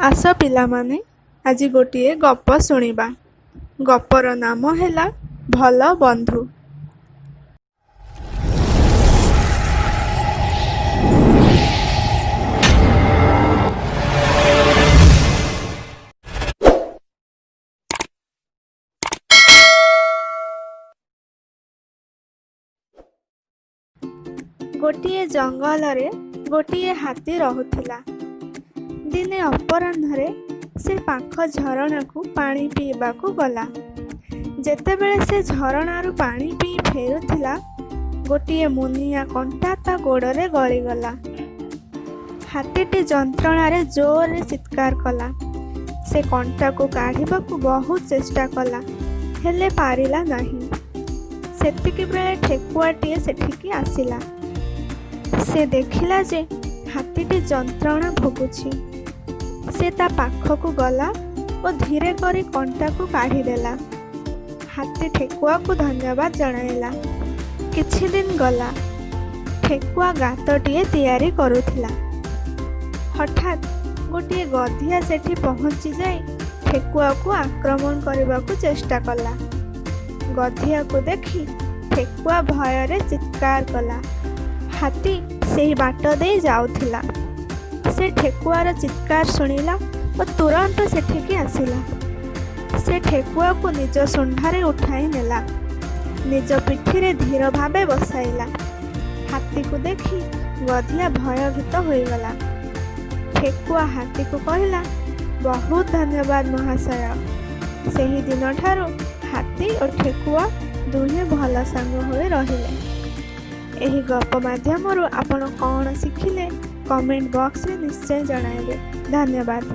ଆସ ପିଲାମାନେ, ଆଜି ଗୋଟିଏ ଗପ ଶୁଣିବା। ଗପର ନାମ ହେଲା ଭଲ ବନ୍ଧୁ। ଗୋଟିଏ ଜଙ୍ଗଲରେ ଗୋଟିଏ ହାତୀ ରହୁଥିଲା। ଦିନେ ଅପରାହ୍ନରେ ସେ ପାଖ ଝରଣାକୁ ପାଣି ପିଇବାକୁ ଗଲା। ଯେତେବେଳେ ସେ ଝରଣାରୁ ପାଣି ପିଇ ଫେରୁଥିଲା, ଗୋଟିଏ ମୁନିଆ କଣ୍ଟା ତା ଗୋଡ଼ରେ ଗଳିଗଲା। ହାତୀଟି ଯନ୍ତ୍ରଣାରେ ଜୋରରେ ଚିତ୍କାର କଲା। ସେ କଣ୍ଟାକୁ କାଢ଼ିବାକୁ ବହୁତ ଚେଷ୍ଟା କଲା, ହେଲେ ପାରିଲା ନାହିଁ। ସେତିକିବେଳେ ଠେକୁଆଟିଏ ସେଠିକି ଆସିଲା। ସେ ଦେଖିଲା ଯେ ହାତୀଟି ଯନ୍ତ୍ରଣା ଭୋଗୁଛି। ସେ ତା ପାଖକୁ ଗଲା ଓ ଧୀରେ କରି କଣ୍ଟାକୁ କାଢ଼ିଦେଲା। ହାତୀ ଠେକୁଆକୁ ଧନ୍ୟବାଦ ଜଣାଇଲା। କିଛି ଦିନ ଗଲା। ଠେକୁଆ ଗାତଟିଏ ତିଆରି କରୁଥିଲା। ହଠାତ୍ ଗୋଟିଏ ଗଧିଆ ସେଠି ପହଞ୍ଚି ଯାଇ ଠେକୁଆକୁ ଆକ୍ରମଣ କରିବାକୁ ଚେଷ୍ଟା କଲା। ଗଧିଆକୁ ଦେଖି ଠେକୁଆ ଭୟରେ ଚିତ୍କାର କଲା। ହାତୀ ସେହି ବାଟ ଦେଇ ଯାଉଥିଲା। ସେ ଠେକୁଆର ଚିତ୍କାର ଶୁଣିଲା ଓ ତୁରନ୍ତ ସେଠିକି ଆସିଲା। ସେ ଠେକୁଆକୁ ନିଜ ଶୁଣ୍ଢରେ ଉଠାଇ ନେଲା। ନିଜ ପିଠିରେ ଧୀର ଭାବେ ବସାଇଲା। ହାତୀକୁ ଦେଖି ଗଧିଆ ଭୟଭୀତ ହୋଇଗଲା। ଠେକୁଆ ହାତୀକୁ କହିଲା, ବହୁତ ଧନ୍ୟବାଦ ମହାଶୟ। ସେହି ଦିନଠାରୁ ହାତୀ ଓ ଠେକୁଆ ଦୁହେଁ ଭଲ ସାଙ୍ଗ ହୋଇ ରହିଲେ। ଏହି ଗପ ମାଧ୍ୟମରୁ ଆପଣ କ'ଣ ଶିଖିଲେ, କମେଣ୍ଟ ବକ୍ସରେ ନିଶ୍ଚୟ ଜଣାଇବେ। ଧନ୍ୟବାଦ।